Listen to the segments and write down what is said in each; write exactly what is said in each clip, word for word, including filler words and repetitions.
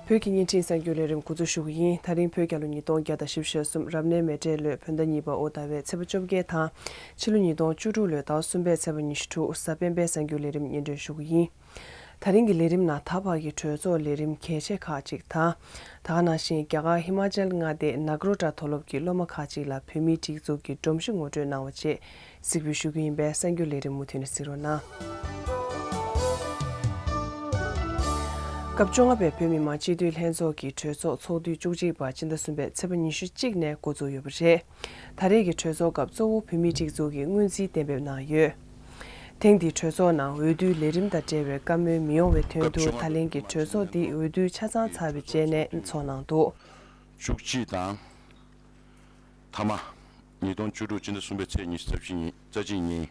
བོད་ཀྱི་བརྙན་འཕྲིན་གསར་འགྱུར་ལས་རིམ་འགོ་འཛུགས་ཞུ་གི་ཡིན། ད་རིང་བོད་རྒྱལ་ལོ་ཉིས་སྟོང་བརྒྱ་དང་བཞི་བཅུ་ཞེ་གསུམ་རབ་གནས་མེ་སྤྲེལ་ལོའི་བོད་ཟླ་གཉིས་པ་དབོ་ཟླ་བའི་ཚེས་པ་བཅོ་བརྒྱད་དང་། ཕྱི་ལོ་ཉིས་སྟོང་བཅུ་དྲུག་ལོའི་ཟླ་བ་གསུམ་པའི་ཚེས་པ་ཉི་ཤུ་དྲུག་གཟའ་སྤེན་པའི་གསར་འགྱུར་ལས་རིམ་སྙན་སྒྲོན་ཞུ་གི་ཡིན། ད་རིང་གི་ལས་རིམ་ནང་ད་བར་གྱི་གྲོས་ཚོགས་ལས་རིམ་གལ་ཆེ་ཁག་ཅིག་དང་། ད་ག་ནང་བཞིན་རྒྱ་གར་ཧི་མ་ཅལ་མངའ་སྡེའི་ནག་རོ་ཊ་མཐོ་སློབ་ཀྱི་སློབ་མ་ཁག་ཅིག་ལ་བོད་མིའི་སྒྲིག་འཛུགས་ཀྱི་སྒྲོམ་གཞི་ངོ་སྤྲོད་གནང་བ་བཅས་གཟིགས་འབུལ་ཞུ་རྒྱུ་ཡིན་པས་གསར་འགྱུར་ལས་རིམ་མུ་མཐུད་ནས་གཟིགས་རོགས་གནང་། སྐབས་བཅོ་ལྔ་པའི་བོད་མི་མང་སྤྱི་འཐུས་ལྷན་ཚོགས་ཀྱི་གྲོས་ཚོགས་ཚོགས་དུས་བཅུ་གཅིག་པ་སྤྱི་ཟླ་གསུམ་པའི་ཚེས་པ་ཉི་ཤུ་གཅིག་ནས་འགོ་འཛུགས་ཡོད་པ་རེད། ད་རེས་ཀྱི་གྲོས་ཚོགས་སྐབས་གཙོ་བོ་བོད་མིའི་སྒྲིག་འཛུགས་ཀྱི་སྔོན་རྩིས་གཏན་འབེབས་གནང་ཡོད། ཐེངས་འདིའི་གྲོས་ཚོགས་ནང་འོས་བསྡུའི་ལས་རིམ་དང་འབྲེལ་བའི་བཀའ་མོལ་མི་ཡོང་བའི་དོན་དུ། ད་ལན་གྱི་གྲོས་ཚོགས་འདི་འོས་བསྡུ་ཆ་ཚང་ཚར་བའི་རྗེས་ནས་ཚོགས་གནང་འདུག། བཅུ་གཅིག་དང་། ཐ་མ། ཉིས་སྟོང་བཅུ་དྲུག་སྤྱི་ཟླ་གསུམ་པའི་ཚེས་ཉི་ཤུ་རྩ་བཞི་ཉིན། རྩ་གཅིག་ཉིན།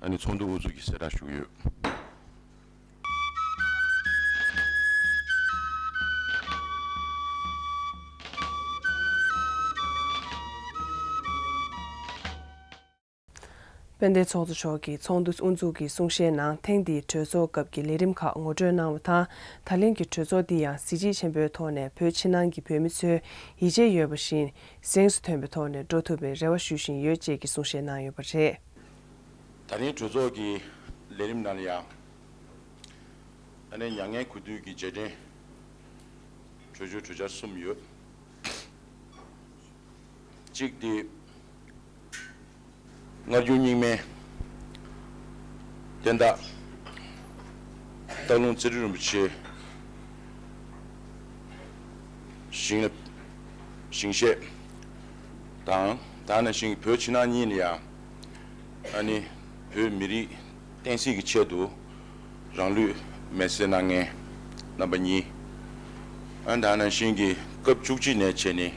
ཨ་ནི་ཚོགས་འདུ་དབུ་འཛུགས་ཀྱི་གསལ་བསྒྲགས་ཞུ་གི་ཡོད། དཔལ་ལྡན་ཚོགས་གཙོ་མཆོག་གིས་ཚོགས་འདུ་དབུ་འཛུགས་ཀྱི་གསུང་བཤད་ནང་ཐེངས་འདིའི་གྲོས་ཚོགས་སྐབས་ཀྱི་ལས་རིམ་ཁག་ངོ་སྤྲོད་གནང་བ་དང་། ད་ལན་གྱི་གྲོས་ཚོགས་འདི་ཡང་གཟི་བརྗིད་ཆེན་པོའི་ཐོག་ནས་བོད་ཕྱི་ནང་གི་བོད་མི་ཚོའི་ཡིད་ཆེས་ཡོད་པ་བཞིན་གཟེངས་སུ་ཐོན་པའི་ཐོག་ནས་འགྲོ་ཐུབ་པའི་རེ་བ་ཞུ་བཞིན་ཡོད་ཅེས་ཀྱི་གསུང་བཤད་གནང་ཡོད་པ་རེད། ད་རིང་གྲོས་ཚོགས་ཀྱི་ལས་རིམ་ནང་ལ་ཡང་། ཨ་ནི་མྱ་ངན་གུས་འདུད་ཀྱི་རྗེས་དྲན་གྲོས་ཆོད་གྲོས་འཆར་གསུམ་ཡོད། གཅིག་དེ། སྔར་རྒྱུན་རྙིང་མའི་བསྟན་བདག་སྟག་ལུང་རྩེ་ཁྲི་རིན་པོ་ཆེ་ཞིང་ལ་ཞིང་གཤེགས་དང་། ད་ནང་བཞིན་བོད་ཕྱི་ནང་གཉིས་ལ་ཡང་ཨ་ནི་བོད་མི་རིགས་བསྟན་སྲིད་ཀྱི་ཆེད་དུ་རང་ལུས་མེར་སྲེག་གནང་མཁན་རྣམ་པ་གཉིས། ཨ་ནི་ད་ནང་བཞིན་གྱི་སྐབས་བཅུ་གཅིག་ནས་བྱས་ནས་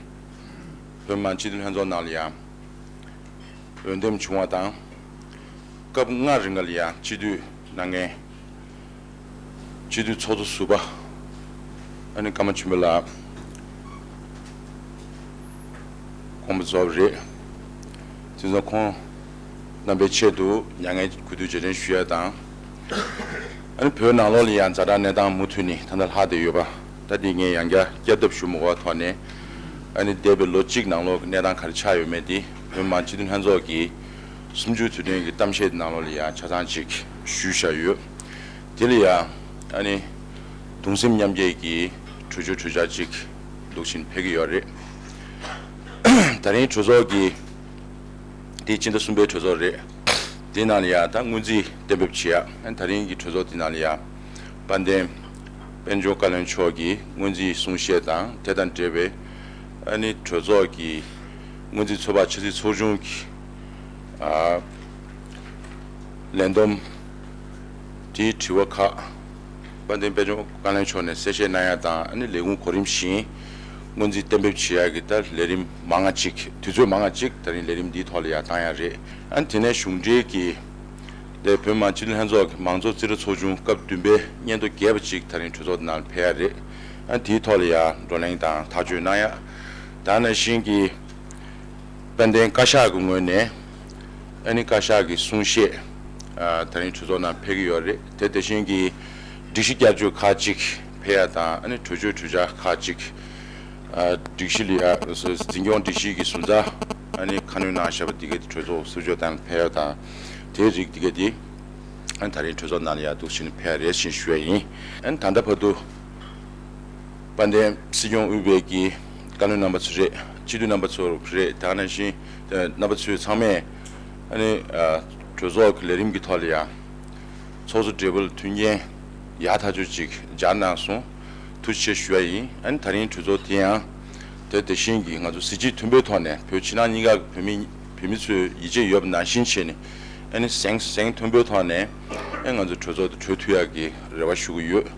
བོད་མི་མང་སྤྱི་འཐུས་ལྷན་ཚོགས་ནང་ལ་ཡང་འོས་འདེམས་བྱུང་བ་དང་། སྐབས་ལྔ་རིང་ལ་ཡང་སྤྱི་འཐུས་གནང་མཁན། སྤྱི་འཐུས་ཚོགས་གཙོ་ཟུར་པ་ཨ་ནི་ཀརྨ་ཆོས་འཕེལ་ལགས་དགོངས་པ་རྫོགས་པ་རེད། དེ་ཚོ་ཁོང་རྣམ་པའི་ཆེད་དུ་མྱ་ངན་གུས་འདུད་རྗེས་དྲན་ཞུ་ཡ་དང་། ཨ་ནི་བོད་ནང་ལོགས་ལ་ཡང་ཛ་དྲག་གནས་སྟངས་མུ་མཐུད་ནས་ད་ལྟ་ལྷག་བསྡད་ཡོད་པ། ད་དེ་ངས་ཡང་བསྐྱར་བསྐྱར་ལྡབ་ཞུ་མི་དགོས་པའི་ཐོག་ནས། ཨ་ནི་འདས་པའི་ལོ་གཅིག་ནང་ལོགས་ཀྱི་གནས་སྟངས་ག་རེ་ཆགས་ཡོད་མེད་དེ་བོད་མི་མང་སྤྱི་འཐུས་ལྷན་ཚོགས་ཀྱི་གསུམ་བཅུའི་དུས་དྲན་གྱི་གཏམ་བཤད་ནང་ལོགས་ལ་ཡང་ཆ་ཚང་ཅིག་ཞུས་བཞག་ཡོད། དེ་ལ་ཡང་ཨ་ནི་གདུང་སེམས་མཉམ་སྐྱེད་ཀྱི་གྲོས་ཆོད་གྲོས་འཆར་ཅིག་འདུག་བཞིན་ཕེབས་ཀྱི་ཡོད་རེད། ད་རིང་གྲོས་ཚོགས་ཀྱི་དེ་སྤྱི་ཟླ་གསུམ་པའི་གྲོས་ཚོགས་རེད། དེ་ནང་ལ་ཡང་ད་སྔོན་རྩིས་གཏན་འབེབས་བྱེད་ཡ། ཨ་ནི་ད་རིང་གི་གྲོས་ཚོགས་དེ་ནང་ལ་ཡང་དཔལ་ལྡན་དཔལ་འབྱོར་བཀའ་བློན་མཆོག་གིས་སྔོན་རྩིས་གསུང་བཤད་དང་དེ་དང་འབྲེལ་བའི་ཨ་ནི་གྲོས་ཚོགས་ཀྱི་སྔོན་རྩིས་ཚོད་དཔག་ཕྱི་སྲིད་ཚོགས་ཆུང་གི་ཨ་ལས་བསྡོམས་དེའི་དྲི་བ་ཁག་དཔལ་ལྡན་དཔལ་འབྱོར་བཀའ་བློན་མཆོག་ནས་གསལ་བཤད་གནང་ཡ་དང་། ཨ་ནི་ལས་ཁུངས་གོ་རིམ་བཞིན་སྔོན་རྩིས་གཏན་འབེབས་བྱེད་ཡ་གི་ད་ལས་རིམ་མང་ང་ཅིག་དུས་ཚོད་མང་ང་ཅིག་ད་རིང་ལས་རིམ་འདིའི་ཐོག་ལ་ཡ་བཏང་ཡ་རེད། ཨ་ནི་དེ་ནས་གཞུང་འབྲེལ་གྱི་ལས་བོད་མི་མང་སྤྱི་འཐུས་ལྷན་ཚོགས་ཀྱི་མང་གཙོ་རྩིས་ར་ཚོགས་ཆུང་སྐབས་བདུན་པའི་སྙན་ཐོ་བརྒྱད་པ་ཅིག་ད་རིང་གྲོས་ཚོགས་ནང་ཕེབས་ཡ་རེད། ཨ་ནི་དེའི་ཐོག་ལ་ཡ་བགྲོ་གླེང་དང་ཐག་གཅོད་གནང་ཡ། ད་ནང་བཞིན་གྱི་དཔལ་ལྡན་བཀའ་ཤག་གི་ངོས་ནས་ཨ་ནི་བཀའ་ཤག་གི་གསུང་བཤད་ཨ་ད་རིང་གྲོས་ཚོགས་ནང་ཕེབས་ཀྱི་ཡོད་རེད། དེ་དེ་བཞིན་གྱི་སྒྲིག་གཞི་བསྐྱར་བཅོས་ཁག་ཅིག་ཕེབས་ཡ་དང་། ཨ་ནི་གྲོས་ཆོད་གྲོས་འཆར་ཁག་ཅིག་ཨ་སྒྲིག་གཞི་ལ་ཡ་འཛིན་སྐྱོང་སྒྲིག་གཞི་གི་ཟུར་འཛར་ཨ་ནི་ཁ་སྣོན་གནང་བཞག་པ་འདི་ག་དེ་གྲོས་ཚོགས་སུ་བཅོས་དང་ཕེབས་ཡ་དང་། དེའི་རིགས་འདི་ག་དེ་ཨ་ནི་ད་རིང་གྲོས་ཚོགས་ནང་ལ་ཡ་འདུག་བྱས་ནས་ཕེབས་ཡ་རེད་ཅེས་ཞུ་ཡ་ཡིན། ཨ་ནི་ད་ལྟ་བར་དུ་དཔལ་ལྡན་སྲིད་སྐྱོང་དབུས་པའི་གི་བཀའ་བློན་རྣམ་པ་ཚོ་རེད། སྤྱི་འཐུས་རྣམ་པ་ཚོ་རེད། དེ་ནང་བཞིན་རྣམ་པ་ཚོས་ཚང་མས་ཨ་ནི་ཨ་གྲོས་ཚོགས་ཀྱི་ལས་རིམ་གྱི་ཐོག་ལ་ཡང་ཚོགས་གཙོ་སྦྲེལ་པོ་ལ་མཐུན་རྐྱེན་ཡག་ཐག་ཆོད་ཅིག་སྦྱར་གནང་སོང་། ཐུགས་རྗེ་ཆེ་ཞུ་བ་ཡིན། ཨ་ནི་ད་རིང་གྲོས་ཚོགས་དེ་ཡང་དེ་དེ་བཞིན་གྱི་ང་ཚོ་གཟི་བརྗིད་མཐོན་པོའི་ཐོག་ནས་བོད་ཕྱི་ནང་གཉིས་ཀ་གི་བོད་མི་བོད་མི་ཚོས་ཡིད་ཆེས་ཡོད་པ་ནང་བཞིན་བྱས་ནས། ཨ་ནི་གཟེངས་གཟེངས་མཐོན་པོའི་ཐོག་ནས་ཨ་ང་ཚོ་གྲོས་ཚོགས་དེ་གྲོལ་ཐུབ་ཡག་གི་རེ་བ་ཞུ་གི་ཡོད།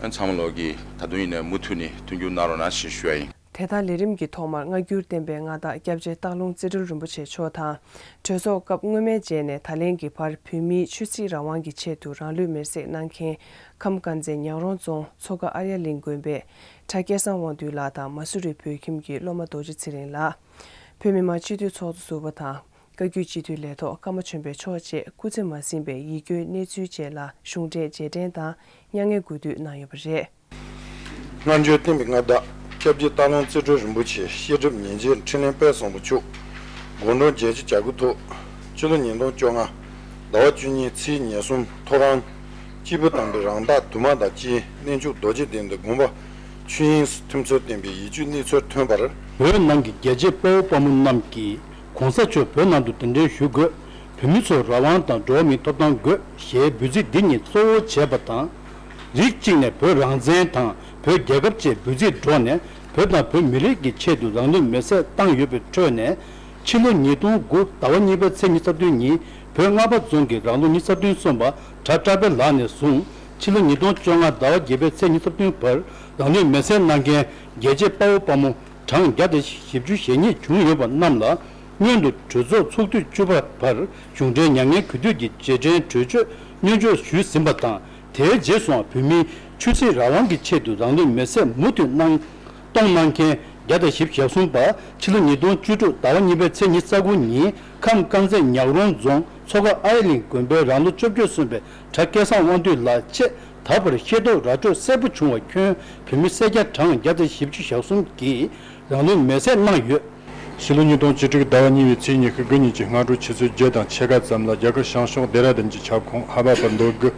ཨ་ཚང་མ་ལོག་གིས་ད་དུང་ཡིན་ནའི་མུ་མཐུད་ནས་མཐུན་འགྱུར་གནང་རོགས་གནང་ཞེས་ཞུ་ཡ་ཡིན། དེ་ལྟར་ལས་རིམ་གྱི་ཐོག་མར་སྔ་འགྱུར་བསྟན་པའི་མངའ་བདག་སྐྱབས་རྗེ་སྟག་ལུང་རྩེ་སྤྲུལ་རིན་པོ་ཆེ་མཆོག་དང་། གྲོས་ཚོགས་སྐབས་སྔོན་མའི་རྗེས་ནས་ད་ལན་གྱི་བར་བོད་མིའི་ཆོས་སྲིད་རང་དབང་གི་ཆེད་དུ་རང་ལུས་མེར་སྲེག་གནང་མཁན་ཁམས་དཀར་མཛེས་ཉག་རོང་རྫོང་མཚོ་ཁ་ཨརྱ་གླིང་དགོན་པའི་གྲྭ་སྐལ་བཟང་དབང་འདུས་ལགས་དང་མ་སུ་རི་བོད་ཁྱིམ་གྱི་སློབ་མ་རྡོ་རྗེ་ཚེ་རིང་ལགས། བོད་མི་མང་སྤྱི་འཐུས་ཚོགས་གཙོ་ཟུར་པ་དང་བཀའ་བརྒྱུད་སྤྱི་འཐུས་ལས་ཐོག་ཀརྨ་ཆོས་འཕེལ་མཆོག་བཅས་སྐུ་ཚེ་མ་ཟིན་པའི་ཡིད་སྐྱོའི་གནས་ཚུལ་བཅས་ལ་གཞུང་འབྲེལ་རྗེས་དྲན་དང་མྱ་ངན་གུས་འདུད་གནང་ཡོད་པ་རེད། སྔར་བྱོན་བསྟན་པའི་མངའ་བདག་སྐྱབས་རྗེ་སྟག་ལུང་རྩེ་སྤྲུལ་རིན་པོ་ཆེ་བཤད་སྒྲུབ་ཉིན་བྱེད་འཕྲིན་ལས་དཔལ་བཟང་པོ་མཆོག་དགུང་གྲངས་བརྒྱད་ཅུ་གྱ་དགུ་ཐོག་ཕྱི་ལོ་ཉིས་སྟོང་བཅོ་ལྔ་ཟླ་བ་བཅུ་གཉིས་ཚེས་ཉེར་གསུམ་ཐོ་རངས་སྐྱེས་བུ་དམ་པའི་རང་རྟགས་དུ་མ་དང་བཅས་གནས་མཆོག་རྡོ་རྗེ་གདན་དུ་དགོངས་པ་ཆོས་དབྱིངས་སུ་ཐིམ་ཚུལ་བསྟན་པའི་ཡིད་དཔྱོད་གནས་ཚུལ་ཐོན་པར། བོད་ནང་གི་རྒྱལ་གཅེས་དཔའ་བོ་དཔའ་མོ་རྣམས་ཀྱིས་གོང་ས་མཆོག་བོད་ནང་དུ་གདན་འདྲེན་ཞུ་དགོས། བོད་མི་ཚོར་རང་དབང་དང་འགྲོ་བ་མིའི་ཐོབ་ཐང་དགོས་ཞེས་འབོད་ཚིག་འདི་ཉིད་གཙོ་བོ་བྱས་པ་དང་། རིགས་གཅིག་ནས་བོད་རང་བཙན་དང་བོད་རྒྱལ་ཁབ་ཅེས་འབོད་ཚིག་སྒྲོག་ནས་བོད་དང་བོད་མི་རིགས་ཀྱི་ཆེད་དུ་རང་ལུས་མེར་སྲེག་བཏང་ཡོད་པའི་ཁྲོད་ནས། ཕྱི་ལོ་ཉིས་སྟོང་དགུ་ཟླ་བ་གཉིས་པའི་ཚེས་ཉི་ཤུ་རྩ་བདུན་ཉིན་བོད་རྔ་པ་རྫོང་གི་རང་ལོ་ཉི་ཤུ་རྩ་བདུན་སོན་པ་གྲྭ་བཀྲ་བྷེ་ལགས་ནས་བཟུང་ཕྱི་ལོ་ཉིས་སྟོང་བཅོ་ལྔ་ཟླ་བ་བརྒྱད་པའི་ཚེས་ཉི་ཤུ་རྩ་བདུན་བར་རང་ལུས་མེར་སྲེག་གནང་མཁན་རྒྱལ་གཅེས་དཔའ་བོ་དཔའ་མོ་གྲངས་བརྒྱ་དང་བཞི་བཅུ་ཞེ་གཉིས་བྱུང་ཡོད་པ་རྣམས་ལ་སྔོན་དུ་གྲོས་ཚོགས་ཚོགས་དུས་བཅུ་པ་བར་གཞུང་འབྲེལ་མྱ་ངན་གུས་འདུད་ཀྱི་རྗེས་དྲན་གྲོས་ཆོད་སྙན་སྒྲོན་ཞུས་ཟིན་པ་དང་། དེའི་རྗེས་སུའང་བོད་མིའི་ཆོས་སྲིད་རང་དབང་གི་ཆེད་དུ་རང་ལུས་མེར་སྲེག་མུ་མཐུད་གནང་གཏོང་གནང་མཁན་བརྒྱ་དང་བཞི་བཅུ་ཞེ་གསུམ་པ་ཕྱི་ལོ་ཉིས་སྟོང་བཅུ་དྲུག་ཟླ་བ་གཉིས་པའི་ཚེས་ཉི་ཤུ་རྩ་དགུ་ཉིན་ཁམས་དཀར་མཛེས་ཉག་རོང་རྫོང་མཚོ་ཁ་ཨའི་གླིང་དགོན་པའི་རང་ལོ་བཅོ་བརྒྱད་སོན་པའི་གྲྭ་སྐལ་བཟང་དབང་འདུས་ལགས་ཆེད་ད་བར་ཤེས་རྟོགས་ར་སྤྲོད་གསལ་པོ་བྱུང་བར་ཁྱོན་བོད་མི་སེར་སྐྱ་གྲངས་བརྒྱ་དང་བཞི་བཅུ་ཞེ་གསུམ་གྱིས་རང་ལུས་མེར་སྲེག་གནང་ཡོད། ཕྱི་ལོ་ཉིས་སྟོང་བཅུ་དྲུག་ཟླ་བ་གཉིས་པའི་ཚེས་ཉི་ཤུ་དགུ་ཉིན་གྱི་སྔ་དྲོ་ཆུ་ཚོད་བརྒྱད་དང་ཕྱེད་ཀ་ཙམ་ལ་རྒྱ་གར་བྱང་ཕྱོགས་ལྡེ་ར་ལྡུན་གྱི་ཁྱབ་ཁོངས་ཧ་བ་པར་མདོ་དགུ་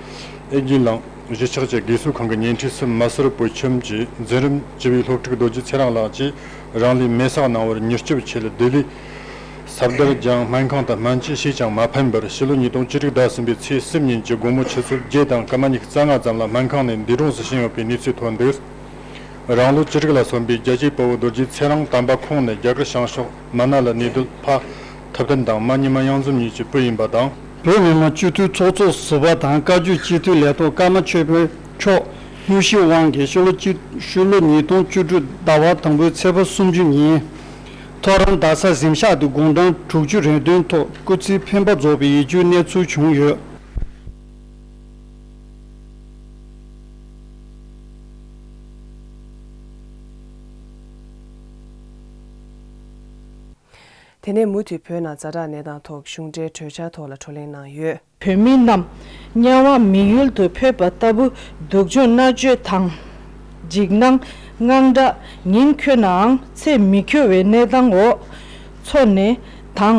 ཨེ་ཇི་གླིང་གཞིས་ཆགས་ཀྱི་དགེ་བསོད་ཁང་གི་ཉེ་འཁྲིས་སུ་མ་སུར་བོད་ཁྱིམ་གྱི་འཛིན་རིམ་བཅུ་པའི་སློབ་ཕྲུག་རྡོ་རྗེ་ཚེ་རིང་ལགས་ཀྱིས་རང་ལུས་མེར་སྲེག་གནང་བར་མྱུར་སྐྱོབ་ཆེད་ལྡི་ལི་སབ་དར་ཇང་སྨན་ཁང་དུ་སྨན་བཅོས་བྱས་ཀྱང་མ་ཕན་པར་ཕྱི་ལོ་ཉིས་སྟོང་བཅུ་དྲུག་ཟླ་གསུམ་པའི་ཚེས་གསུམ་ཉིན་གྱི་དགོང་མོ་ཆུ་ཚོད་བརྒྱད་དང་སྐར་མ་ཉི་ཤུ་རྩ་ལྔ་ཙམ་ལ་སྨན་ཁང་ནས་འདས་གྲོངས་སུ་ཕྱིན་ཡོད་པའི་གནས་ཚུལ་ཐོན་འདུག། རང་ལོ་བཅུ་དྲུག་ལ་སོན་པའི་རྒྱལ་གཅེས་དཔའ་བོ་རྡོ་རྗེ་ཚེ་རིང་དམ་པ་ཁོང་ནི་རྒྱ་གར་བྱང་ཕྱོགས་མ་ན་ལ་གནས་སྡོད་ཕ་ཐུབ་བསྟན་དང་མ་ཉི་མ་གཡང་འཛོམས་གཉིས་ཀྱི་བུ་ཡིན་པ་དང་། བོད་མི་མང་སྤྱི་འཐུས་ཚོགས་གཙོ་ཟུར་པ་དང་བཀའ་བརྒྱུད་སྤྱི་འཐུས་ལས་ཐོག་ཀརྨ་ཆོས་འཕེལ་མཆོག་སྙུང་གཞིའི་དབང་གིས་ཕྱི་ལོ་གཅིག་ཕྱི་ལོ་ཉིས་སྟོང་བཅུ་དྲུག་ཟླ་བ་དང་པོའི་ཚེས་པ་སུམ་ཅུ་ཉིན་ཐོ་རངས་རྡ་ས་གཟིམ་ཤག་ཏུ་དགུང་གྲངས་དྲུག་ཅུ་རེ་བདུན་ཐོག་སྐུ་ཚེའི་འཕེན་པ་རྫོགས་པའི་ཡིད་སྐྱོའི་གནས་ཚུལ་བྱུང་ཡོད། དེ་ནས་མུ་མཐུད་བོད་ནང་ཛ་དྲག་གནས་སྟངས་ཐོག་གཞུང་འབྲེལ་གྲོས་འཆར་ཐོག་ལ་བགྲོ་གླེང་གནང་ཡོད། བོད་མི་རྣམས་དམྱལ་བ་མི་ཡུལ་དུ་འཕོས་པ་ལྟ་བུ་སྡུག་སྦྱོང་མནར་གཅོད་དང་། འཇིགས་སྣང་། དངངས་སྐྲག་ཉིན་འཁྱོལ་ནའང་ཚེ་མི་འཁྱོལ་བའི་གནས་སྟངས་འོག་འཚོ་གནས་དང་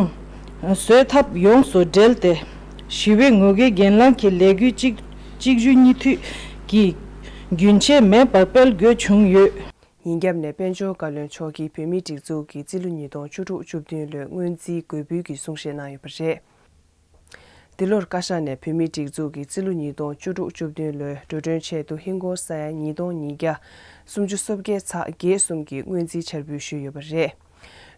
བཟོད་ཐབས་ཡོངས་སུ་བྲལ་ཏེ། ཞི་བའི་ངུ་སྐད་གྱེན་ལངས་ཀྱི་ལས་འགུལ་གཅིག་གཅིག་སྒྲིལ་གཉིས་མཐུད་ཀྱིས་རྒྱུན་ཆད་མེད་པར་སྤེལ་དགོས་བྱུང་ཡོད། ཉིན་རྒྱབ་ནས་དཔལ་འབྱོར་བཀའ་བློན་མཆོག་གིས་བོད་མིའི་སྒྲིག་འཛུགས་ཀྱི་རྩིས་ལོ་ཉིས་སྟོང་བཅུ་དྲུག་བཅུ་བདུན་ལོའི་སྔོན་རྩིས་འགོད་འབུལ་གྱི་གསུང་བཤད་གནང་ཡོད་པ་རེད། འདི་ལོར་བཀའ་ཤག་ནས་བོད་མིའི་སྒྲིག་འཛུགས་ཀྱི་རྩིས་ལོ་ཉིས་སྟོང་བཅུ་དྲུག་བཅུ་བདུན་ལོའི་འགྲོ་གྲོན་ཆེད་དུ་ཧིན་སྒོར་ས་ཡ་ཉིས་སྟོང་ཉིས་བརྒྱ་སུམ་ཅུ་སོ་བརྒྱད་ཚེག་བརྒྱད་གསུམ་གྱི་སྔོན་རྩིས་འཆར་འབུལ་ཞུས་ཡོད་པ་རེད།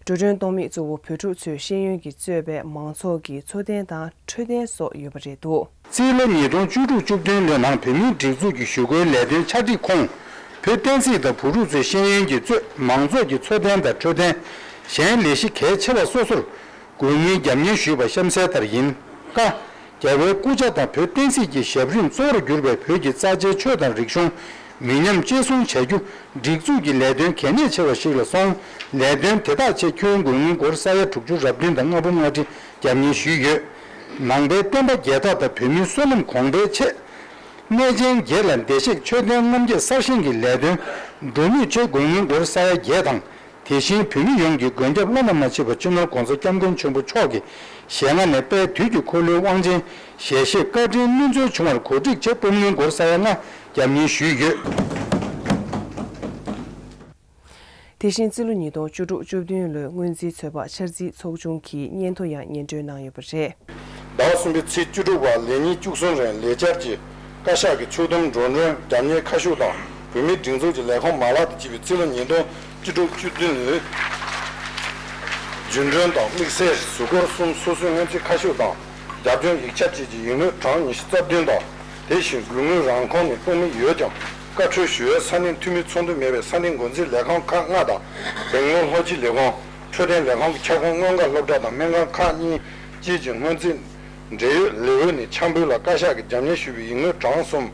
འགྲོ་གྲོན་གཏོང་མི་གཙོ་བོ་བོད་ཕྲུག་ཚོས་ཤེས་ཡོན་གྱིས་གཙོས་པའི་མང་ཚོགས་ཀྱི་འཚོ་རྟེན་དང་འཕྲོད་བསྟེན་སོགས་ཡོད་པ་རེད་འདུག། རྩིས་ལོ་ཉིས་སྟོང་བཅུ་དྲུག་བཅུ་བདུན་ལོའི་ནང་བོད་མིའི་སྒྲིག་འཛུགས་ཀྱི་ཞུ་སྒོའི་ལས་དོན་ཆ་སྒྲིག་ཁོངས་བོད་བསྟན་སྲིད་དང་བུ་ཕྲུག་ཚོའི་ཤེས་ཡོན་གྱིས་གཙོས་མང་ཚོགས་ཀྱི་འཚོ་རྟེན་དང་འཕྲོད་བསྟེན། གཞན་ལས་གཞི་གལ་ཆེ་བ་སོ་སོར་དགོས་དངུལ་རྒྱབ་གཉེར་ཞུས་པ་གཤམ་གསལ་ལྟར་ཡིན། ཀ་རྒྱལ་བའི་སྐུ་ཕྱྭ་དང་བོད་བསྟན་སྲིད་ཀྱི་ཞབས་རིམ་གཙོ་བོར་གྱུར་པའི་བོད་ཀྱི་རྩ་ཆེའི་ཆོས་དང་རིག་གཞུང་མི་ཉམས་གཅེས་སྲུང་བྱ་རྒྱུ་སྒྲིག་འཛུགས་ཀྱི་ལས་དོན་གལ་གནད་ཆེ་བ་ཞིག་ལ་སོང་། ལས་དོན་དེ་དག་ཆེད་ཁྱོན་དགོས་དངུལ་སྒོར་ས་ཡ་དྲུག་ཅུ་རེ་བདུན་དང་ལྔ་བརྒྱ་ལྔ་བཅུ་རྒྱབ་གཉེར་ཞུས་ཡོད། ནང་པའི་བསྟན་པ་རྒྱལ་དར་དང་བོད་མིའི་བསོད་ནམས་གོང་འཕེལ་ཆེད། གནས་ཆེན་བརྒྱད་ལ་བདེ་གཤེགས་མཆོད་རྟེན་རྣམ་བརྒྱད་གསར་བཞེངས་ཀྱི་ལས་དོན་འགྲོ་མུས་ཆེད་དགོས་དངུལ་སྒོར་ས་ཡ་བརྒྱད་དང་། དེ་བཞིན་བོད་མི་ཡོངས་ཀྱི་མགོན་སྐྱབས་བླ་ན་མ་མཆིས་པ་སྤྱི་ནོར་༸གོང་ས་༸སྐྱབས་མགོན་ཆེན་པོ་མཆོག་གི་ཞལ་སྔ་ནས་དཔལ་དུས་ཀྱི་འཁོར་ལོའི་དབང་ཆེན་ཞལ་བཞེས་བཀའ་དྲིན་སྨིན་སྩོལ་བྱུང་བར་གོ་སྒྲིག་ཆེད་སྤོམ་དངུལ་སྒོར་ས་ཡ་ལྔ་རྒྱབ་གཉེར་ཞུས་ཡོད། དེ་བཞིན་རྩིས་ལོ་ཉིས་སྟོང་བཅུ་དྲུག་བཅུ་བདུན་ལོའི་སྔོན་རྩིས་ཚོད་དཔག་འཆར་རྩིས་ཚོགས་ཆུང་གིས་སྙན་ཐོ་ཡང་སྙན་སྒྲོན་གནང་ཡོད་པ་རེད། ཟླ་བ་གསུམ་པའི་ཚེས་བཅུ་དྲུག་བར་ལས་ཉིན་བཅུ་གསུམ་རིང་ལས་འཆར་གྱི་བཀའ་ཤག་གི་ཕྱོགས་བསྡོམས་འགྲོ་གྲོན་རྒྱབ་གཉེར་ཁ་ཤུགས་དང་བོད་མིའི་སྒྲིག་འཛུགས་ཀྱི་ལས་ཁུངས་མ་ལག་དང་བཅས་པའི་རྩིས་ལོ་ཉིས་སྟོང་བཅུ་དྲུག་བཅུ་བདུན་ལོའི་རྒྱུན་གྲོན་དང་དམིགས་བསལ་གཟུགས་སྐོར་གསུམ་སོ་སོའི་སྔོན་རྩིས་ཁ་ཤུགས་དང་རྒྱབ་ལྗོངས་ཡིག་ཆ་བཅས་ཀྱི་ཡིག་སྣོད་གྲངས་ཉི་ཤུ་རྩ་བདུན་དང་། དེ་བཞིན་དགོས་དངུལ་རང་ཁོངས་ནས་གཏོང་མུས་ཡོད་ཀྱང་བཀའ་འཁྲོལ་ཞུ་ཡས་ས་གནས་འཐུས་མི་ཚོགས་འདུ་མེད་པའི་ས་གནས་འགོ་འཛིན་ལས་ཁང་ཁག་ལྔ་དང་། སྦེང་ལོར་ལྷོ་སྤྱི་ལས་ཁུངས། འཕྲོད་བསྟེན་ལས་ཁང་གི་ཁྱབ་ཁོངས་སྔོན་འགག་སློབ་གྲྭ་དང་སྨན་ཁང་ཁག་གཉིས་བཅས་ཀྱི་སྔོན་རྩིས་འབྲེལ་ཡོད་ལེའུ་ནས་ཆ་འབུལ་ལ་བཀའ་ཤག་གིས་རྒྱབ་གཉེར་ཞུས་པའི་ཡིག་སྣོད་གྲངས་གསུམ།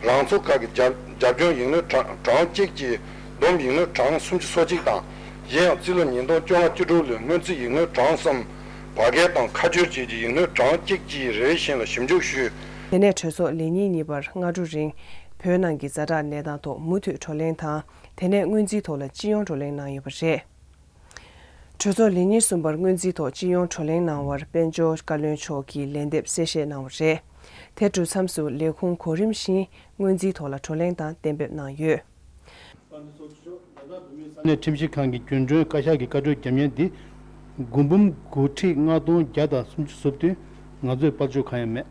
རང་ཚོགས་ཁག་གི་རྒྱབ་རྒྱབ་ལྗོངས་ཡིག་སྣོད་གྲངས་གྲངས་གཅིག་བཅས་བསྡོམས་ཡིག་སྣོད་གྲངས་སུམ་ཅུ་སོ་གཅིག་དང་། གཞན་ཡང་རྩིས་ལོ་ཉིས་སྟོང་བཅོ་ལྔ་བཅུ་དྲུག་ལོའི་སྔོན་རྩིས་ཡིག་སྣོད་གྲངས་གསུམ། བར་བརྒལ་དང་ཁ་སྦྱོར་བཅས་ཀྱི་ཡིག་སྣོད་གྲངས་གཅིག་བཅས་རེ་རེ་བཞིན་ལ་ཞིབ་འཇུག་ཞུས། དེ་ནས་གྲོས་ཚོགས་ལས་ཉིན་གཉིས་པར་སྔ་དྲོ་རིང་། བོད་ནང་གི་ཛ་དྲག་གནས་སྟངས་ཐོག་མུ་མཐུད་བགྲོ་གླེང་དང་། དེ་ནས་སྔོན་རྩིས་ཐོག་ལ་སྤྱི་ཡོངས་བགྲོ་གླེང་གནང་ཡོད་པ་རེད། གྲོས་ཚོགས་ལས་ཉིན་གསུམ་པར་སྔོན་རྩིས་ཐོག་སྤྱི་ཡོངས་བགྲོ་གླེང་གནང་བར་དཔལ་འབྱོར་བཀའ་བློན་མཆོག་གིས་ལན་འདེབས་གསལ་བཤད་གནང་བ་རེད། དེ་གྲུབ་མཚམས་སུ་ལས་ཁུངས་གོ་རིམ་བཞིན་སྔོན་རྩིས་ཐོག་ལ་བགྲོ་གླེང་དང་གཏན་འབེབས་གནང་ཡོད། ས་གནས་ཁྲིམས་ཞིབ་ཁང་གི་རྒྱུན་གྲོན་བཀའ་ཤག་གི་བཀའ་འཁྲོལ་རྒྱབ་མཁན་འདི་དགུ་འབུམ་དགུ་ཁྲི་ལྔ་སྟོང་བརྒྱ་དང་སུམ་ཅུ་སོ་བདུན། ང་ཚོས་དཔལ་འབྱོར་གང་ཡང་མེད།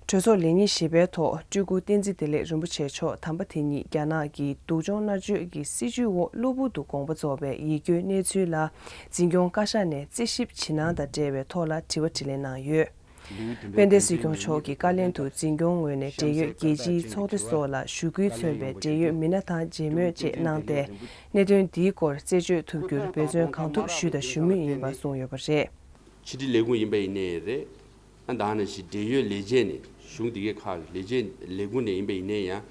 གྲོས་ཚོགས་ལས་ཉིན་བཞི་པའི་ཐོག་སྤྲུལ་སྐུ་བསྟན་འཛིན་བདེ་ལེགས་རིན་པོ་ཆེ་མཆོག་དམ་པ་དེ་ཉིད་རྒྱ་ནག་གི་སྡུག་སྦྱོང་མནར་གཅོད་ཀྱི་སྲིད་བྱུས་འོག་གློ་བུར་དུ་དགོངས་པ་རྫོགས་པའི་ཡིད་སྐྱོའི་གནས་ཚུལ་ལ་འཛིན་སྐྱོང་བཀའ་ཤག་ནས་རྩད་ཞིབ་ཇི་གནང་དང་འབྲེལ་བའི་ཐོག་ལ་དྲི་བ་དྲིས་ལན་གནང་ཡོད། དཔལ་ལྡན་སྲིད་སྐྱོང་མཆོག་གི་བཀའ་ལན་དུ་འཛིན་སྐྱོང་ངོས་ནས་འབྲེལ་ཡོད་རྒྱལ་སྤྱིའི་ཚོགས་སྡེ་སོགས་ལ་ཞུ་སྐུལ་མཚོན་པའི་འབྲེལ་ཡོད་མི་སྣ་དང་མཇལ་མོལ་བཅས་གནང་སྟེ། གནད་དོན་འདིའི་སྐོར་རྩད་གཅོད་ཐུབ་རྒྱུར་འབད་བརྩོན་གང་ཐུབ་ཞུས་དང་ཞུ་མུས་ཡིན་པ་གསུངས་ཡོད་པ་རེད། ཕྱི་དྲིལ་ལས་ཁུངས་ཡིན་པ་ཡིན་ནའི་རེད། ཨ་ད་ནང་བཞིན་འབྲེལ་ཡོད་ལས་བྱེད་ནས་གཞུང་འདི་གའི་ཁག་ལས་བྱེད་ལས་ཁུངས་ནས་ཡིན་པ་ཡིན་ནའི་ཡང་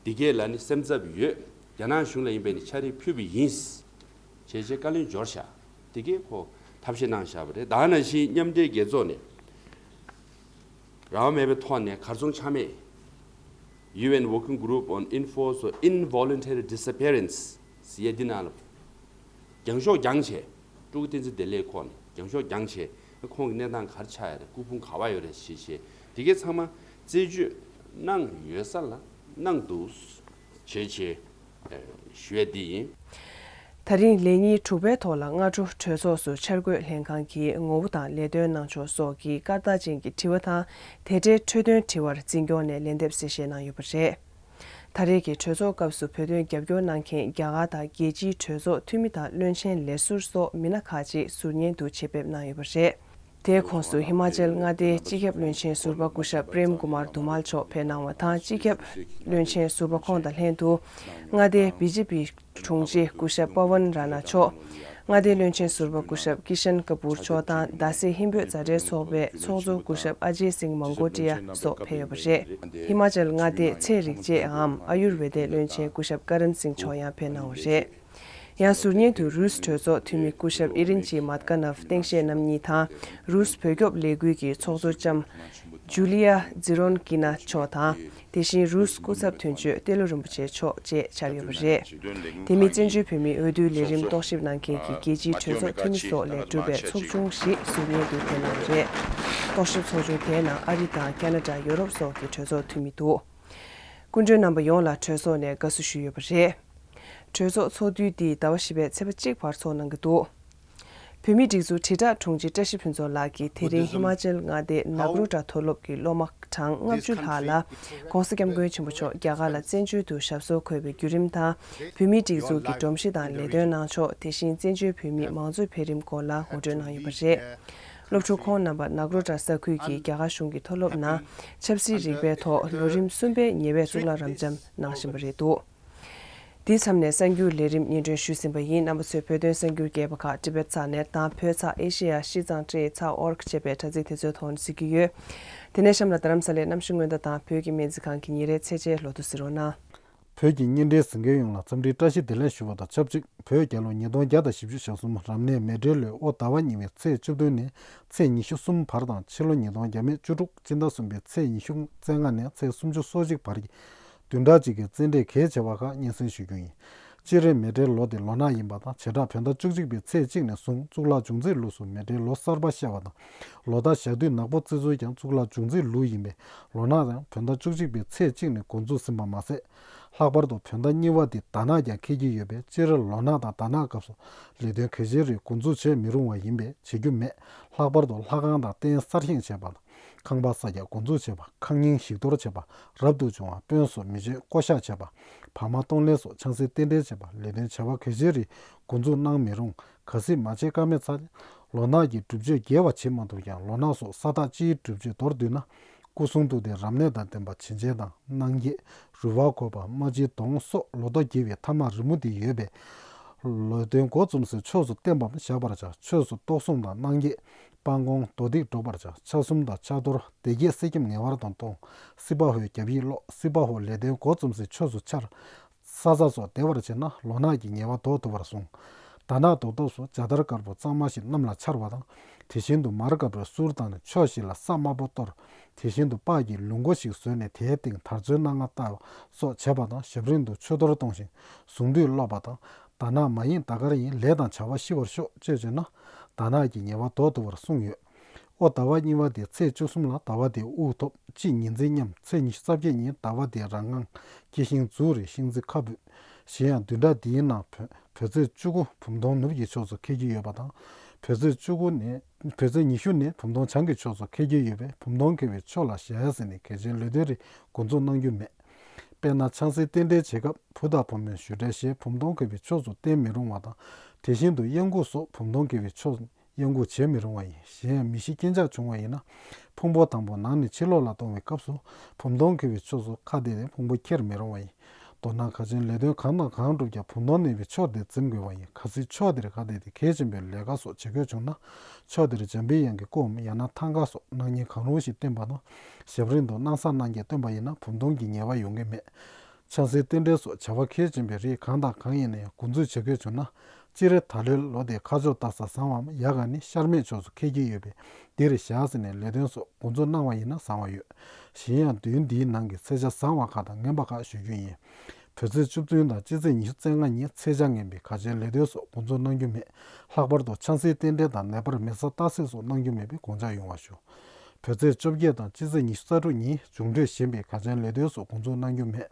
འདི་གའི་ལ་ནི་སེམས་འཚབ་ཡོད། རྒྱ་ནག་གཞུང་ལ་ཡིན་པ་ནི་ཕྱག་བྲིས་ཕུལ་བ་ཡིན། བྱས་བྱས་བཀའ་ལན་འབྱོར་ཤག་འདི་གའི་ཁོ་ཐབས་ཤེས་གནང་བཞག་པ་རེད། ད་ནང་བཞིན་མཉམ་འབྲེལ་རྒྱལ་ཚོགས་ནས་རང་དབང་མེད་པའི་ཐོག་ནས་གར་སོང་ཆ་མེད། ཡུ་ཨེན་Working Group on Enforced Involuntary Disappearance ཟེར་ཡས་འདི་ནང་ལ། རྒྱང་ཤོག་རྒྱང་བྱས། སྤྲུལ་སྐུ་བསྟན་འཛིན་བདེ་ལེགས་ཁོག་ནས་རྒྱང་ཤོག་རྒྱང་བྱས། ཁོང་གི་གནས་སྟངས་ག་རེ་ཆགས་ཡོད་རེད། སྐུ་ཕུང་ག་པར་ཡོད་རེད་ཞེས་བྱས། དེ་གའི་ཚང་མ་རྩད་གཅོད་གནང་ཡོད་ས་ལ་གནང་འདུག་བྱས་བྱས་ཞུ་ཡས་འདི་ཡིན། ད་རིང་ལས་ཉིན་དྲུག་པའི་ཐོག་ལ་སྔ་དྲོ་གྲོས་ཚོགས་སུ་འཆར་འགོད་ལྷན་ཁང་གི་ངོ་བོ་དང་ལས་དོན་གནང་ཕྱོགས་སོགས་ཀྱི་སྐར་རྟགས་ཅན་གྱི་དྲི་བ་དང་། དེ་འབྲེལ་འཕྲོས་དོན་དྲི་བར་འཛིན་སྐྱོང་ནས་ལན་འདེབས་གསལ་བཤད་གནང་ཡོད་པ་རེད། ད་རེས་ཀྱི་གྲོས་ཚོགས་སྐབས་སུ་བོད་དོན་རྒྱབ་སྐྱོར་གནང་མཁན་རྒྱ་གར་དང་རྒྱལ་སྤྱིའི་གྲོས་ཚོགས་འཐུས་མི་དང་བློན་ཆེན་ལས་ཟུར་སོགས་མི་སྣ་ཁག་ཅིག་ཟུར་ཉན་དུ་ཆེད་ཕེབས་གནང་ཡོད་པ་རེད། དེའི་ཁོངས་སུ་ཧི་མ་ཅལ་མངའ་སྡེའི་སྤྱི་ཁྱབ་བློན་ཆེན་ཟུར་པ་སྐུ་ཞབས་པྲེམ་ཀུ་མར་དུ་མལ་མཆོག་ཕེབས་གནང་བ་དང་། སྤྱི་ཁྱབ་བློན་ཆེན་ཟུར་པ་ཁོང་དང་ལྷན་དུ་མངའ་སྡེའི་བི་ཇེ་པི་དྲུང་ཆེ་སྐུ་ཞབས་པ་ཝན་ར་ན་མཆོག་མངའ་སྡེའི་བློན་ཆེན་ཟུར་པ་སྐུ་ཞབས་ཀི་ཤན་ཀ་པུར་མཆོག་དང་། རྡ་སའི་ཧིན་བོད་མཛའ་འབྲེལ་ཚོགས་པའི་ཚོགས་གཙོ་སྐུ་ཞབས་ཨ་ཇེ་སིང་མང་གོ་ཏི་ཡ་སོགས་ཕེབས་ཡོད་པ་རེད། ཧི་མ་ཅལ་མངའ་སྡེའི་ཚལ་རིག་དཔྱད་འམ་ཨ་ཡུར་ཝེ་དའི་བློན་ཆེན་སྐུ་ཞབས་ཀ་རན་སིང་མཆོག་ཡང་ཕེབས་གནང་བ་རེད། ཡང་ཟུར་ཉན་དུ་རུས་གྲོས་ཚོགས་འཐུས་མི་སྐུ་ཞབས་ཨི་རིན་ཅི་མཱད་ཀ་ནབ་སྟངས་དཔྱལ་རྣམ་གཉིས་དང་། རུས་བོད་སྐྱོབ་ལས་འགུལ་གྱི་ཚོགས་གཙོ་ལྕམ་ཇུ་ལི་ཡ་ཛི་རོན་ཀི་ན་མཆོག་དང་། དེ་བཞིན་རུས་སྐུ་ཚབ་དོན་གཅོད་ཏེ་ལོ་རིན་པོ་ཆེ་མཆོག་བཅས་བཅར་ཡོད་པ་རེད། དེ་མིན་བཙན་བྱོལ་བོད་མིའི་འོས་བསྡུའི་ལས་རིམ་རྟོག་ཞིབ་གནང་མཁན་གྱི་རྒྱལ་སྤྱིའི་གྲོས་ཚོགས་འཐུས་མི་སོགས་ལས་གྲུབ་པའི་ཚོགས་ཆུང་ཞིག་ཟུར་ཉན་དུ་ཕེབས་གནང་བ་རེད། རྟོག་ཞིབ་ཚོགས་ཆུང་དེའི་ནང་ཨ་རི་དང་ཁ་ན་ཌ། ཡོ་རོབ་སོགས་ཀྱི་གྲོས་ཚོགས་འཐུས་མི་འདུག་སྐུ་མགྲོན་རྣམ་པ་ཡོངས་ལ་གྲོས་ཚོགས་ནས་དགའ་བསུ་ཞུས་ཡོད་པ་རེད། གྲོས་ཚོགས་ཚོགས་དུས་འདི་ཟླ་བ་བཞི་པའི་ཚེས་པ་གཅིག་བར་ཚོགས་གནང་གི་འདུག་བོད་མིའི་སྒྲིག་འཛུགས་དྲིལ་བསྒྲགས་དྲུང་ཆེ་བཀྲ་ཤིས་ཕུན་ཚོགས་ལགས་ཀྱིས་དེ་རིང་ཧི་མ་ཅལ་མངའ་སྡེའི་ནག་རུ་ཏྲ་མཐོ་སློབ་ཀྱི་སློབ་མ་གྲངས་ལྔ་བཅུ་ལྷག་ལ་༸གོང་ས་༸སྐྱབས་མགོན་ཆེན་པོ་མཆོག་རྒྱ་གར་ལ་བཙན་བྱོལ་དུ་ཞབས་སོར་འཁོད་པའི་བརྒྱུད་རིམ་དང་། བོད་མིའི་སྒྲིག་འཛུགས་ཀྱི་སྒྲོམ་གཞི་དང་ལས་དོན་གནང་ཕྱོགས། དེ་བཞིན་བཙན་བྱོལ་བོད་མིའི་མང་གཙོའི་འཕེལ་རིམ་སྐོར་ལ་ངོ་སྤྲོད་གནང་ཡོད་པ་རེད། སློབ་ཕྲུག་ཁོང་རྣམ་པ་ནག་རུ་ཏྲ་ས་ཁུལ་གྱི་རྒྱ་གར་གཞུང་གི་མཐོ་སློབ་ནང་ཆབ་སྲིད་རིག་པའི་ཐོག་ལོ་རིམ་གསུམ་པའི་ཉེ་བའི་གཙུག་ལག་རབ་འབྱམས་གནང་བཞིན་པ་རེད་འདུག་དེའི་མཚམས་ནས་གསར་འགྱུར་ལས་རིམ་སྙན་སྒྲོན་ཞུས་ཟིན་པ་ཡིན། རྣམ་པ་ཚོས་བོད་དོན་གསར་འགྱུར་རྒྱས་པ་ཁག་ཊི་བེཊ་ཚག་ནེཊ་དང་བོད་ཚག་ཨེ་ཤེ་ཡ་སྤྱི་གཙང་ཊི་ཨེ་ཚག་ཨོ་རྒ་ཅེས་པའི་དྲ་ཚིགས་དེ་ཚོའི་ཐོག་ནས་གཟིགས་ཀྱི་ཡོད། དེ་ནས་གཤམ་ལ་རྡ་རམ་ས་ལའི་གནམ་གཤིས་སྔོན་བརྡ་དང་བོད་ཀྱི་སྨན་རྩིས་ཁང་གི་ཉིན་རེའི་ཚེས་ཆའི་ལོ་ཐོ་གཟིགས་རོགས་གནང་། བོད་ཀྱི་བརྙན་འཕྲིན་གཟིགས་མཁན་ཡོངས་ལ་འཚམས་འདྲིའི་བཀྲ་ཤིས་བདེ་ལེགས་ཞུ་བ་དང་ཆབས་ཅིག་བོད་རྒྱལ་ལོ་ཉིས་སྟོང་བརྒྱ་དང་བཞི་བཅུ་ཞེ་གསུམ་རབ་གནས་མེ་སྤྲེལ་ལོའི་ཨོ་ཟླ་བ་གཉིས་པའི་ཚེས་བཅུ་བདུན་ནས་ཚེས་ཉི་ཤུ་གསུམ་བར་དང་། ཕྱི་ལོ་ཉིས་སྟོང་བརྒྱ་མེད་བཅུ་དྲུག་སྤྱི་ཟླ་གསུམ་པའི་ཚེས་ཉི་ཤུ་རྩ་ལྔ་ནས་ཚེས་སུམ་ཅུ་སོ་གཅིག་བར་གྱི་བདུན་ཕྲག་གཅིག་གི་རྩེད་འགྲན་གལ་ཆེ་བ་ཁག་སྙན་སེང་ཞུ་རྒྱུ་ཡིན། སྤྱིར་མེ་སྤྲེལ་ལོ་དེ་ལོ་ནག་ཡིན་པ་དང་། བྱེ་བྲག་བོད་ཟླ་བཅུ་གཅིག་པའི་ཚེས་གཅིག་ནས་བཟུང་གཙུག་ལག་འབྱུང་རྩིས་ལུགས་སུ་མེ་སྤྲེལ་ལོ་གསར་པ་ཤར་བ་དང་། ལོ་ཟླ་ཞག་དུས་ནག་པོ་བརྩི་ཚུལ་ཀྱང་གཙུག་ལག་འབྱུང་རྩིས་ལུགས་ཡིན་པས། ལོ་ནག་ཡང་བོད་ཟླ་བཅུ་གཅིག་པའི་ཚེས་གཅིག་ནས་འགོ་འཛུགས་ཟིན་པ་མ་ཟད། ལྷག་པར་དུ་བོད་ཟླ་གཉིས་པ་འདི་ཟླ་ནག་ཀྱང་འཁེལ་གྱི་ཡོད་པས། སྤྱིར་ལོ་ནག་དང་ཟླ་ནག་སྐབས་སུ་ལས་དོན་གལ་ཆེ་རིགས་འགོ་འཛུགས་བྱེད་མི་རུང་བ་ཡིན་པས་བྱེད་རྒྱུ་མེད། ལྷག་པར་དུ་ལྷ་ཁང་དང་རྟེན་གསར་བཞེངས་བྱེད་པ་དང་། ཁང་པ་གསར་རྒྱག་འགོ་འཛུགས་བྱེད་པ། ཁང་རྙིང་ཞིག་གཏོར་བྱེད་པ། རབ་ཏུ་བྱུང་བ་དཔོན་སོགས་མི་མཇལ་བསྐོ་བཞག་བྱེད་པ། བག་མ་གཏོང་ལེན་སོགས་ཆང་སའི་རྟེན་འབྲེལ་བྱེད་པ། ལས་དོན་བྱ་བ་གལ་ཆེ་རིགས་འགོ་འཛུགས་གནང་མི་རུང་། གལ་སྲིད་མ་བྱེད་ཀ་མེད་ཚེ། ལོ་ནག་གི་སྒྲུབ་མཆོད་རྒྱས་པ་བྱེད་མ་ཐུབ་ཀྱང་། ལོ་ནག་སོགས་ས་བདག་སྤྱིའི་སྒྲུབ་མཆོད་མདོར་བསྡུས་ན། སྐུ་གསུང་ཐུགས་ཏེ་རབ་གནས་དང་ལྡན་པ་བྱིན་ཅན་དང་། གནང་འགྱེད། རུས་པ་བརྐོས་པ། རྨ་བྱའི་དོང་སོགས་ལོ་ཐོ་རྒྱས་པའི་ཐ་མག་རི་མོ་འདི་ཡོད་པས། ལས་དོན་འགོ་བཙུགས་སའི་ཕྱོགས་སུ་བརྟན་པའམ་བཞག་པར་བྱ། ཕྱོགས་སུ་གཏོར་སྲུང་དང་གནང་འགྱེད། སྤང་སྐོང་མདོ་སྡིག་སྒྲུབ་པར་བྱ། ཆ་གསུམ་དང་ཆ་གཏོར། སྡེ་བརྒྱད་གསེར་སྐྱེམས་ངེས་པར་དུ་གཏོང་། སྲིད་པ་ཧོའི་རྒྱབ་ཡིག་ཀློག། སྲིད་པ་ཧོ་ལས་དོན་འགོ་བཙུགས་སའི་ཕྱོགས་སུ་འཆར། ས་ས་སོགས་བདེ་བར་བྱེད་ན་ལོ་ནག་གི་ངལ་བ་ཟློག་ཐུབ་པར་གསུངས། ཟླ་ནག་ཟློག་ཐབས་སུ་ཇ་དར་དཀར་པོ་གཙང་མ་ཞིག་གནམ་ལ་འཕྱར་བ་དང་། དེ་བཞིན་དུ་མར་དཀར་པོའི་གསུར་བཏང་ནས་ཕྱོགས་བཞི་ལ་ས་དམར་པོ་གཏོར། དེ་བཞིན་དུ་སྤགས་ཀྱི་ལུག་མགོ་ཞིག་བཟོས་ནས་དེའི་སྟེང་དར་ཚོན་སྣ་ལྔ་བཏགས་སོགས་བྱེད་པ་དང་། ཞབས་རིམ་དུ་མཆོད་གཏོར་གཏོང་ཞིང་གཟུངས་འདུས་ཀློག་པ་དང་། དྷ་ན་མ་ཡེངས་ད་གར་ཡིན། ལས་དང་བྱ་བ་ཤི་བར་ཤོག་ཅེས་བྱས་ན་དྷ་ན་གྱི་ཉེས་པ་ཟློག་ཐུབ་པར་གསུངས་ཡོད། ཨོ་ཟླ་བ་གཉིས་པ་དེ་ཚེས་བཅུ་གསུམ་ལ་ཟླ་བ་དེ་དབུགས་ཐོབ། དཔྱིད་ཉི་འཛིན་མཉམ། ཚེས་ཉི་ཤུ་རྩ་བརྒྱད་ཉིན་ཟླ་བ་དེ་རང་ངང་སྐྱེ་ཞིང་རྫུ་རེ་ཤིང་རྩི་ཁ་འབུས། གཞན་ཡང་བདུན་ཕྲག་འདིའི་ནང་བོད་བོད་ཚེས་བཅུ་དགུ་བུམ་སྟོང་ནུབ་ཀྱི་ཕྱོགས་སུ་འཁེལ་གྱི་ཡོད་པ་དང་། བོད་ཚེས་བཅུ་དགུ་ནས་བོད་ཚེས་ཉི་ཤུ་ནས་བུམ་སྟོང་བྱང་གི་ཕྱོགས་སུ་འཁེལ་གྱི་ཡོད་པས། བུམ་སྟོང་འཁེལ་བའི་ཕྱོགས་ལ་ཞལ་ཟས་ནས་གལ་ཆེན་ལས་དོན་རིགས་འགོ་འཛུགས་གནང་རྒྱུ་མེད། དཔེར་ན་ཆང་སའི་རྟེན་འབྲེལ་བྱེད་སྐབས་བུ་དང་བུ་མོའི་ཞུ་འབྲེལ་ཞེས་བུམ་སྟོང་འཁེལ་བའི་ཕྱོགས་སུ་བསྟན་མི་རུང་བ་དང་། དེ་བཞིན་དུ་གཡང་འགུགས་སོགས་བུམ་སྟོང་འཁེལ་བའི་ཕྱོགས་གཡང་འགུགས་བྱེད་མི་རུང་བ་ཡིན། གཞན་ཡང་མི་ཤི་རྐྱེན་ཆག་བྱུང་བ་ཡིན་ན་ཕུང་པོ་དང་པོ་ནང་ནས་ཕྱི་ལོགས་ལ་གཏོང་བའི་སྐབས་སུ་བུམ་སྟོང་འཁེལ་བའི་ཕྱོགས་སུ་ཁ་གཏད་དེ་ཕུང་པོ་འཁྱེར་མི་རུང་བ་ཡིན། མདོར་ན་ཁ་ཆེན་ལས་དོན་གང་དང་གང་བསྒྲུབ་ཀྱང་བུམ་སྟོང་གནས་པའི་ཕྱོགས་དེ་འཛེམ་དགོས་པ་ཡིན། གལ་སྲིད་ཕྱོགས་དེར་ཁ་གཏད་དེ་གལ་ཆེན་པོའི་ལས་ཀ་སོགས་བྱེད་དགོས་བྱུང་ན། ཕྱོགས་དེར་འཇམ་པའི་དབྱངས་ཀྱི་སྐུའམ་ཡང་ན་ཐང་ག་སོགས་སྣང་བརྙན་གང་རུང་ཞིག་བསྟན་པ་དང་། ཞབས་རིམ་དུ་སྣང་བཟའ་སྣང་བརྒྱད་བསྟན་པ་ཡིན་ན་བུམ་སྟོང་གི་ཉེས་པ་ཡོང་གི་མེད། ཆང་སའི་རྟེན་འབྲེལ་སོགས་བྱ་བ་གལ་ཆེན་པོའི་རིགས་གང་དང་གང་ཡིན་ན་ཡང་འགོ་འཛུགས་བྱེད་དགོས་བྱུང་ན། སྤྱིར་ད་ལོའི་ལོ་དེའི་ཁ་ཕྱོགས་སྟག་གཟའ་བཟང་བའམ་ཡ་ག་ནི་ཤར་མེད་ཕྱོགས་སུ་འཁེལ་གྱི་ཡོད་པས། འདིར་ཞལ་ཟས་ནས་ལས་དོན་སོགས་འགོ་འཛུགས་གནང་བ་ཡིན་ན་བཟང་བ་ཡོད། གཞན་ཡང་བདུན་འདིའི་ནང་གི་ཚེས་ཆ་བཟང་བ་ཁག་དང་ངན་པ་ཁག་ཞུ་རྒྱུ་ཡིན། བོད་ཚེས་བཅུ་བདུན་དང་སྤྱི་ཚེས་ཉི་ཤུ་རྩ་ལྔ་ཉིན་ཚེས་ཆ་ངན་པས་ཁ་ཆེན་ལས་དོན་སོགས་འགོ་འཛུགས་གནང་རྒྱུ་མེད། ལྷག་པར་དུ་ཆང་སའི་རྟེན་འབྲེལ་དང་ནད་པར་མེ་བསྲེགས་སྟག་གཟིག་སོགས་གནང་རྒྱུ་མེད་པས་དགོངས་འཇགས་ཡོང་བ་ཞུ། བོད་ཚེས་བཅོ་བརྒྱད་དང་སྤྱི་ཚེས་ཉི་ཤུ་རྩ་དྲུག་ཉིན་འབྱུང་འཕྲོད་ཞན་པས་ཁ་ཆེན་ལས་དོན་སོགས་འགོ་འཛུགས་གནང་རྒྱུ་མེད།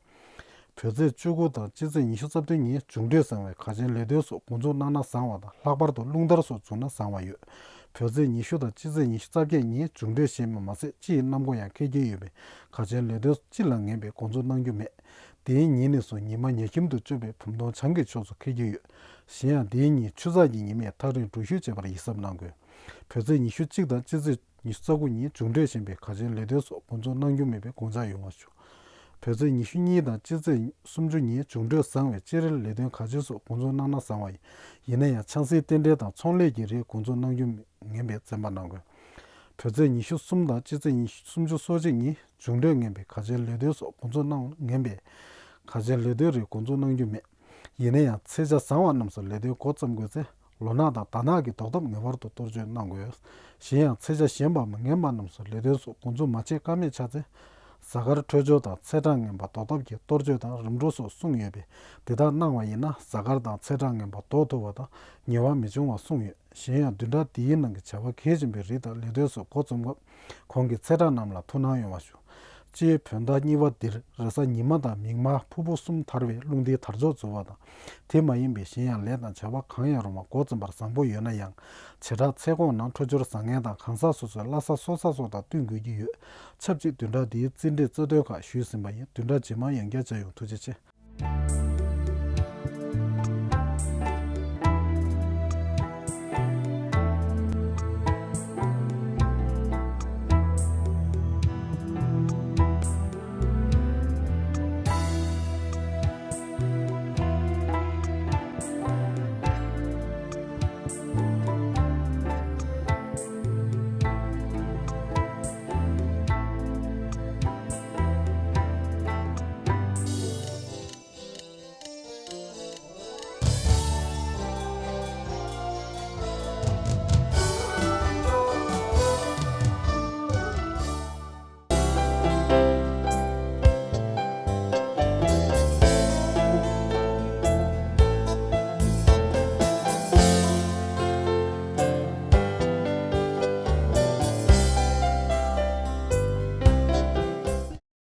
བོད་ཚེས་བཅུ་དགུ་དང་སྤྱི་ཚེས་ཉི་ཤུ་རྩ་བདུན་ཉིན་འབྱུང་འཕྲོད་བཟང་བས་ཁ་ཆེན་ལས་དོན་སོགས་འགོ་འཛུགས་གནང་ན་བཟང་བ་དང་། ལྷག་པར་དུ་རླུང་དར་སོགས་བྱུང་ན་བཟང་བ་ཡོད། བོད་ཚེས་ཉི་ཤུ་དང་སྤྱི་ཚེས་ཉི་ཤུ་རྩ་བརྒྱད་ཉིན་འབྱུང་འཕྲོད་ཞན་པ་མ་ཟད་སྤྱི་ཡི་གནམ་སྒོ་ཡང་འཁེལ་གྱི་ཡོད་པས་ཁ་ཆེན་ལས་དོན་སྤྱི་ལ་ངན་པས་འགོ་འཛུགས་གནང་རྒྱུ་མེད། དེའི་ཉིན་ནས་བཟུང་ཉི་མ་ཉི་ཁྱིམ་དུ་གཅོད་པས་བུམ་སྟོང་བྱང་གི་ཕྱོགས་སུ་འཁེལ་གྱི་ཡོད། གཞན་ཡང་དེའི་ཉིན་ཆུ་ཚགས་ཀྱི་ཉི་མས་ཐག་རིང་འགྲུལ་བཞུད་བྱེད་པར་ཡིད་གཟབ་གནང་དགོས། བོད་ཚེས་ཉི་ཤུ་གཅིག་དང་སྤྱི་ཚེས་ཉི་ཤུ་རྩ་དགུ་ཉིན་འབྱུང་འཕྲོད་ཞན་པས་ཁ་ཆེན་ལས་དོན་སོགས་འགོ་འཛུགས་གནང་རྒྱུ་མེད་པས་དགོངས་འཇགས་ཡོང་བ་ཞུ། བོད་ཚེས་ཉི་ཤུ་གཉིས་དང་སྤྱི་ཚེས་སུམ་ཅུ་ཉིན་འབྱུང་འཕྲོད་བཟང་བས་སྤྱིར་ལས་དོན་ག་ཅི་སོགས་འགོ་འཛུགས་གནང་ན་བཟང་བ་ཡིན། ཡིན་ན་ཡང་ཆང་སའི་རྟེན་འབྲེལ་དང་ཚོང་ལས་ཀྱི་རིགས་འགོ་འཛུགས་གནང་རྒྱུ་ངན་པས་བཙན་པ་གནང་དགོས། བོད་ཚེས་ཉི་ཤུ་གསུམ་དང་སྤྱི་ཚེས་ཉི་ཤུ་སུམ་ཅུ་སོ་གཅིག་ཉིན་འབྱུང་འཕྲོད་ངན་པས་ཁ་ཆེན་ལས་དོན་སོགས་འགོ་འཛུགས་གནང་ངན་པས། ཁ་ཆེན་ལས་དོན་རིགས་འགོ་འཛུགས་གནང་རྒྱུ་མེད། ཡིན་ན་ཡང་ཚེས་ཆ་བཟང་བ་རྣམས་སུ་ལས་དོན་འགོ་བརྩམ་དགོས་ཚེ། ལོ་ནག་དང་ཟླ་ནག་གི་ཟློག་ཐབས་ངེས་པར་དུ་གཏོར་སྐྱོན་གནང་དགོས། གཞན་ཡང་ཚེས་ཆ་གཞན་པའམ་ངན་པ་རྣམས་སུ་ལས་དོན་སོགས་འགོ་འཛུགས་མ་བྱེད་ཀ་མེད་ཆགས་ཚེ། གཟའ་སྐར་འཕྲོད་སྦྱོར་དང་ཚེས་གྲངས་ངན་པ་ཟློག་ཐབས་ཀྱི་གཏོར་སྐྱོན་དང་རིམ་གྲོ་སོགས་གསུངས་ཡོད་པས། འདི་དག་གནང་བ་ཡིན་ན་གཟའ་སྐར་དང་ཚེས་གྲངས་ངན་པ་ཟློག་ཐུབ་པ་དང་ཉེས་པ་མི་འབྱུང་བ་གསུངས་ཡོད། གཞན་ཡང་བདུན་ཕྲག་འདིའི་ནང་གི་བྱ་བ་གལ་ཆེན་པོའི་རིགས་དང་ལས་དོན་སོགས་འགོ་རྩོམ་སྐབས་གོང་གི་ཚེས་གྲངས་རྣམས་ལ་ཐུགས་སྣང་ཡོང་བ་ཞུ། སྤྱིའི་བོད་ཟླ་གཉིས་པ་འདིར་རེས་གཟའ་ཉི་མ་དང་མིག་དམར་ཕུར་བུ་གསུམ་དར་བས་རླུང་ལྡན་དར་ལྕོག་འཛུགས་པ་དང་། དེ་མ་ཡིན་པའི་གཞན་ཡང་ལས་དང་བྱ་བ་གང་ཡང་རུང་བ་འགོ་རྩོམ་པར་བཟང་པོ་ཡོད་ན་ཡང་། བྱེ་བྲག་ཚེས་གོང་ནང་འཕྲོད་སྦྱོར་བཟང་ངན་དང་གང་ཟག་སོ་སོའི་བླ་གཟའ་སོ་གཟའ་སོགས་དང་བསྟུན་དགོས་ཀྱི་ཡོད། ཆབས་ཅིག་བདུན་ཕྲག་འདིའི་རྩིས་འབྲས་རྩ་དོན་ཁག་ཞུས་ཟིན་པ་ཡིན། བདུན་ཕྲག་རྗེས་མར་ཡང་བསྐྱར་མཇལ་ཡོང་། ཐུགས་རྗེ་ཆེ།